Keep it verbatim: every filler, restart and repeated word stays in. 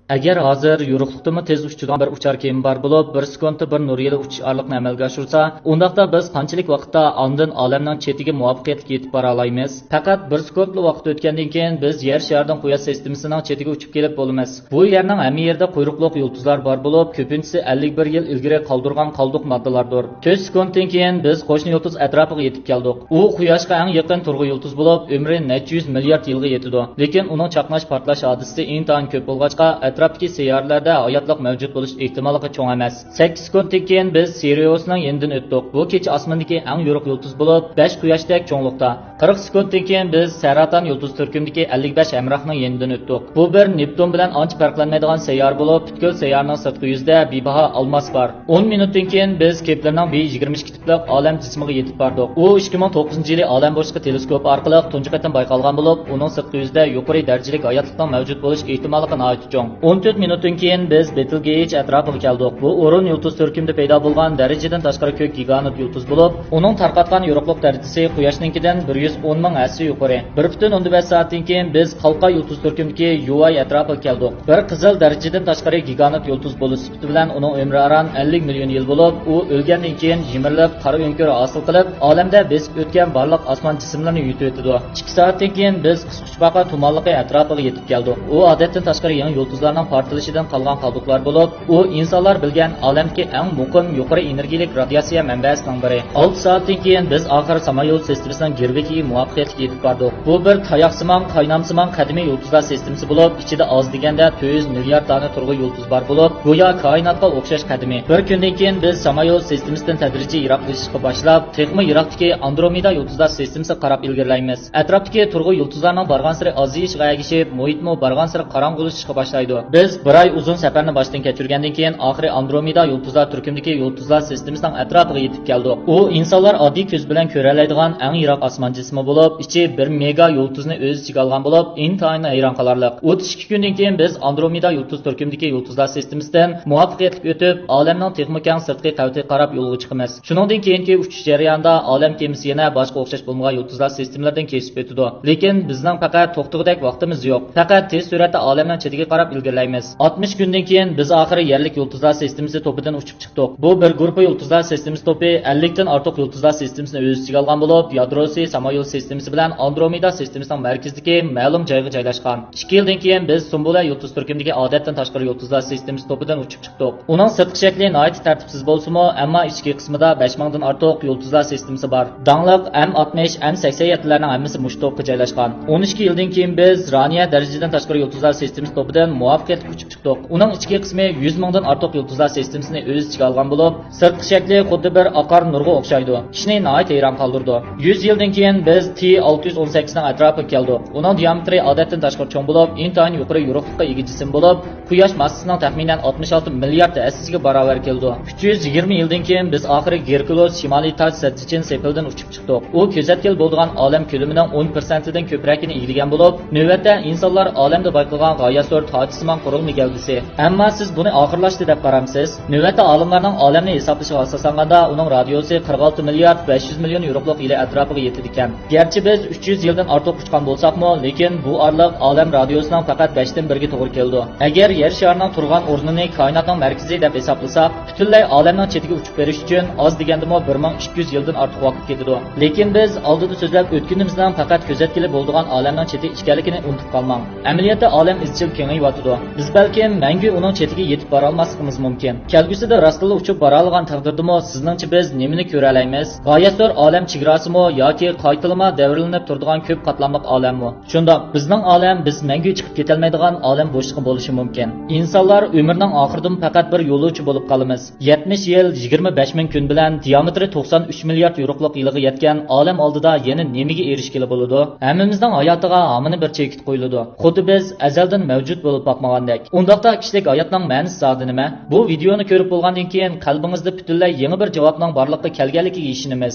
ئەگەر ھازىر يورۇقلۇقتىمۇ تېز ئۇچىدىغان بىر ئۇچار كېمە بار بولۇپ، بىر سېكۇنتتا بىر نۇر يىلى ئۇچۇش ئارىلىقىنى ئەمەلگە ئاشۇرسا، ئۇنداقتا بىز قانچىلىك ۋاقىتتا ئاندىن ئالەمنىڭ چېتىگە مۇۋەپپەقىيەتلىك يېتىپ بارالايمىز؟ پەقەت بىر سېكۇنتلا ۋاقىت ئۆتكەندىن كېيىن بىز يەر شارىدىن قۇياش سىستېمىسىنىڭ چېتىگە ئۇچۇپ كېلىپ بولىمىز. بۇ يەرنىڭ ھەممە يېرىدە قۇيرۇقلۇق يۇلتۇزلار بار بولۇپ، كۆپىنچىسى ئەللىك بىر يىل ئىلگىرى قالدۇرغان قالدۇق ماددىلاردۇر. تۆت سېكۇنتتىن كېيىن بىز قوشنا يۇلتۇز ئەتراپىغا يېتىپ كەلدۇق. ئۇ قۇياشقا ئەڭ يېقىن تۇرغۇ يۇلتۇز بولۇپ، ئۆمرى نەچچە يۈز مىليارد يىلغا يېتىدۇ. لېكىن ئۇنىڭ چاقناش پارتلاش ھادىسىسى ئىنتايىن كۆپ بولغاچقا، ئەتراپتىكى سەييارىلەردە ھاياتلىق مەۋجۇت بولۇش ئېھتىماللىقى چوڭ ئەمەس. سەككىز سېكۇنتتىن كېيىن بىز سىرىئۇسنىڭ يېنىدىن ئۆتتۇق. بۇ كېچە ئاسمىنىدىكى ئەڭ يورۇق يۇلتۇز بولۇپ، بەش قۇياشتەك چوڭلۇقتا. قىرىق سېكۇنتتىن كېيىن بىز سەرەتان يۇلتۇز تۈركۈمدىكى ئەللىك بەش ھەمراھنىڭ يېنىدىن ئۆتتۇق. بۇ بىر نېپتۇن بىلەن ئانچە پەرقلەنمەيدىغان سەييارە بولۇپ، پۈتكۈل سەييارىنىڭ سىرتقى يۈزىدە بىباھا ئالماس بار. ئون مىنۇتتىن كېيىن بىز كېپلېرنىڭ بى يىگىرمە ئىككى تىپلىق ئالەم جىسمىغا يېتىپ باردۇق. ئۇ ئىككى مىڭ توققۇزىنچى يىلى ئالەم بوشلۇقى تېلېسكوپى ئارقىلىق تۇنجى قېتىم بايقالغان بولۇپ، ئۇنىڭ سىرتقى يۈزىدە يۇقىرى دەرىجىلىك ھاياتلىقنىڭ مەۋجۇت بولۇش ئېھتىماللىقى ناھايىتى چوڭ. ئون تۆت مىنۇتتىن كېيىن بىز بېتېلگېيج ئەتراپىغا كەلدۇق. بۇ ئورۇن يۇلتۇز تۈركۈمدە پەيدا بولغان دەرىجىدىن تاشقىرى كۆك گىگانت يۇلتۇز بولۇپ، ئۇنىڭ تارقاتقان يورۇقلۇق دەرىجىسى قۇياشنىڭكىدىن بىر يۈز ئون مىڭ ھەسسە يۇقىرى. بىر پۈتۈن ئوندىن بەش سائەتتىن كېيىن بىز قالقان يۇلتۇز تۈركۈمدىكى يۇۋاي ئەتراپىغا كەلدۇق. بىر قىزىل دەرىجىدىن تاشقىرى گىگانت يۇلتۇز بولۇش سۈپىتى بىلەن ئۇنىڭ ئۆمرى ئاران ئەللىك مىليون يىل بولۇپ، ئۇ ئۆلگەندىن كېيىن يىمىرىلىپ، قارا ئۆڭكۈر ھاسىل قىلىپ، ئالەمدە بېسىپ ئۆتكەن بارلىق ئاسمان جىسىملىرىنى يۇتۇۋېتىدۇ. ئىككى سائەتتىن كېيىن بىز قىسقۇچپاقا تۇمانلىقى ئەتراپىغا يېتىپ كەلدۇق. ئۇ ئادەتتىن تاشقىرى يېڭى يۇلتۇزلارنىڭ پارتلىشىدىن قالغان قالدۇقلار بولۇپ، ئۇ ئىنسانلار بىلگەن ئالەمدىكى ئەڭ مۇقىم يۇقىرى ئېنېرگىيەلىك رادىياتسىيە مەنبەسىنىڭ بىرى. ئالتە سائەتتىن كېيىن بىز ئاخىر سامايول سىستېمىسىنىڭ گىرۋىكىگە مۇۋەپپەقىيەتلىك يېتىپ باردۇق. بۇ بىر تاياقسىمان، قاينامسىمان قەدىمىي يۇلتۇزلار سىستېمىسى بولۇپ، ئىچىدە ئاز دېگەندە تۆت يۈز مىليارد دانە تۇرغۇ يۇلتۇز بار بولۇپ، گويا كائىناتقا ئوخشاش قەدىمىي. بىر كۈندىن كېيىن بىز سامايول سىستېمىسىدىن تەدرىجىي يىراقلىشىشقا باشلاپ، تېخىمۇ يىراقتىكى ئاندرومېدا يۇلتۇزلار سىستېمىسىغا قاراپ ئىلگىرىلەيمىز. ئەتراپتىكى تۇرغۇ يۇلتۇزلارنىڭ بارغانسېرى ئازىيىشىغا ئەگىشىپ، مۇھىتمۇ بارغانسېرى قاراڭغۇلىشىشقا باشلايدۇ. بىز بىر ئاي ئۇزۇن سەپەرنى باشتىن كەچۈرگەندىن كېيىن، ئاخىرى ئاندرومېدا يۇلتۇزلار تۈركۈمدىكى يۇلتۇزلار سىستېمىسىنىڭ ئەتراپىغا يېتىپ كەلدۇق. ئۇ ئىنسانلار ئاددىي كۆز بىلەن كۆرەلەيدىغان ئەڭ يىراق ئاسمان جىسمى بولۇپ، ئىچى بىر مېگا يۇلتۇزنى ئۆز ئىچىگە ئالغان بولۇپ، ئىنتايىن ھەيران قالارلىق. ئوتتۇز ئىككى كۈندىن كېيىن بىز ئاندرومېدا يۇلتۇز تۈركۈمدىكى يۇلتۇزلار سىستېمىسىدىن مۇۋەپپەقىيەتلىك ئۆتۈپ، ئالەمنىڭ تېخىمۇ كەڭ سىرتقى قەۋىتىگە قاراپ يولغا چىقىمىز. شۇنىڭدىن كېيىنكى ئۇچۇش جەريانىدا ئالەم كېمىسى يەنە باشقا ئوخشاش بولمىغان يۇلتۇزلار سىستېمىلىرىدىن كېسىپ ئۆتىدۇ. لېكىن بىزنىڭ پەقەت توختىغۇدەك ۋاقتىمىز يوق. پەقەت تېز سۈرئەتتە ئالەمنىڭ چېتىگە قاراپ ئىلگىرىلەيمىز. ئاتمىش كۈندىن كېيىن بىز ئاخىرى يەرلىك يۇلتۇزلار سىستېمىسى توپىدىن ئۇچۇپ چىقتۇق. بۇ بىر گۇرۇپپا يۇلتۇزلار سىستېمىسى توپى ئەللىكتىن ئارتۇق يۇلتۇزلار سىستېمىسىنى ئۆز ئىچىگە ئالغان بولۇپ، يادروسى سامايول سىستېمىسى بىلەن ئاندرومېدا سىستېمىسىنىڭ مەركىزىدىكى مەلۇم جايغا جايلاشقان. ئىككى يىلدىن كېيىن بىز سۇمبۇلە يۇلتۇز تۈركۈمدىكى ئادەتتىن تاشقىرى يۇلتۇزلار سىستېمىسى توپىدىن ئۇچۇپ چىقتۇق. ئۇنىڭ سىرتقى شەكلى ناھايىتى تەرتىپسىز بولسىمۇ، ئەمما ئىچكى قىسمىدا بەش مىڭدىن ئارتۇق يۇلتۇزلار سىستېمىسى بار. داڭلىق ئەم ئاتمىش، ئەم سەكسەن يەتتىلەرنىڭ ھەممىسى مۇشۇ توپقا جايلاشقان. ئون ئىككى يىلدىن كېيىن بىز رانىيە دەرىجىدىن تاشقىرى يۇلتۇزلار سىستېمىسى توپىدىن مۇۋەپپەقىيەتلىك ئۇچۇپ چىقتۇق. ئۇنىڭ ئىچكى قىسمى يۈز مىڭدىن ئارتۇق يۇلتۇزلار سىستېمىسىنى ئۆز ئىچىگە ئالغان بولۇپ، سىرتقى شەكلى خۇددى بىر ئاقار نۇرغا ئوخشايدۇ. كىشىنى ناھايىتى ھەيران قالدۇرىدۇ. يۈز يىلدىن كېيىن بىز تى ئالتە يۈز ئون سەككىزنىڭ ئەتراپىغا كەلدۇق. ئۇنىڭ دىئامېتىرى ئادەتتىن تاشقىرى چوڭ بولۇپ، ئىنتايىن يۇقىرى يورۇقلۇققا ئىگە جىسىم بولۇپ، قۇياش ماسسىسىنىڭ تەخمىنەن ئاتمىش ئالتە مىليارد ھەسسىسىگە باراۋەر كېلىدۇ. ئۈچ يۈز يىگىرمە يىلدىن كېيىن بىز ئاخىرى گېركۇلۇس شىمالىي تاج سەددىچىن سېپىلدىن ئۇچۇپ چىقتۇق. ئۇ كۆزەتكىلى بولىدىغان ئالەم كۆلىمىنىڭ ئون پىرسەنتىدىن كۆپرەكىنى ئىگىلىگەن بولۇپ، نۆۋەتتە ئىنسانلار ئالەمدە بايقىغان غايەت زور تاجسىمان قۇرۇلما گەۋدىسى. ئەمما سىز بۇنى ئاخىرلاشتى دەپ قارامسىز؟ نۆۋەتتە ئالىملارنىڭ ئالەمنى ھېسابلىشىغا ئاساسلانغاندا، ئۇنىڭ رادىيۇسى قىرىق ئالتە مىليارد بەش يۈز مىليون يورۇقلۇق يىلى ئەتراپىغا يېتىدىكەن. گەرچە بىز ئۈچ يۈز يىلدىن ئارتۇق ئۇچقان بولساقمۇ، لېكىن بۇ ئارىلىق ئالەم رادىيۇسىنىڭ پەقەت بەشتىن بىرىگە توغرا كېلىدۇ. ئەگەر يەر شارىنىڭ تۇرغان ئورنىنى كائىناتنىڭ مەركىزى دەپ ھېسابلىساق، پۈتۈنلەي ئالەمنىڭ چېتىگە ئۇچۇپ بېرىش ئۈچۈن ئاز دېگەندىمۇ بىر مىڭ ئىككى يۈز يىلدىن ئارتۇق ۋاقىت كېتىدۇ. لېكىن بىز ئالدىدا سۆزلەپ ئۆتكىنىمىزنىڭ پەقەت كۆزەتكىلى بولىدىغان ئالەمنىڭ چېتى ئىكەنلىكىنى ئۇنتۇپ قالماڭ. ئەمەلىيەتتە ئالەم ئىزچىل كېڭىيىۋاتىدۇ. بىز بەلكىم مەڭگۈ ئۇنىڭ چېتىگە يېتىپ بارالماسلىقىمىز مۇمكىن. كەلگۈسىدە راستتىنلا ئۇچۇپ بارالىغان تەقدىردىمۇ سىزنىڭچە بىز نېمىنى كۆرەلەيمىز؟ غايەت زور ئالەم چېگراسىمۇ ياكى قايتىلىما دەۋرىلىنىپ تۇرىدىغان كۆپ قاتلاملىق ئالەممۇ؟ شۇنداق، بىزنىڭ ئالەم بىز مەڭگۈ چىقىپ كېتەلمەيدىغان ئالەم بوشلۇقى بولۇشى مۇمكىن. ئىنسانلار ئۆمرىنىڭ ئاخىرىدىمۇ پەقەت بىر يولۇچى بولۇپ قالىمىز. يەتمىش يىل، يىگىرمە بەش مىڭ كۈن بىلەن دىيامېتىرى توقسان ئۈچ مىليارد يورۇقلۇق يىلىغا يەتكەن ئالەم ئالدىدا يەنە نېمىگە ئېرىشكىلى بولىدۇ؟ ھەممىمىزنىڭ ھاياتىغا ھامىنى بىر چېكىت قويۇلىدۇ. خۇددى بىز ئەزەلدىن مەۋجۇت بولۇپ باقمىغاندەك. ئۇنداقتا كىشىلىك ھاياتنىڭ مەنىسى زادى نېمە؟ بۇ ۋىدېئونى كۆرۈپ بولغاندىن كېيىن قەلبىڭىزدە پۈتۈنلەي يېڭى بىر جاۋابنىڭ بارلىققا كەلگەنلىكىگە ئىشىنىمىز.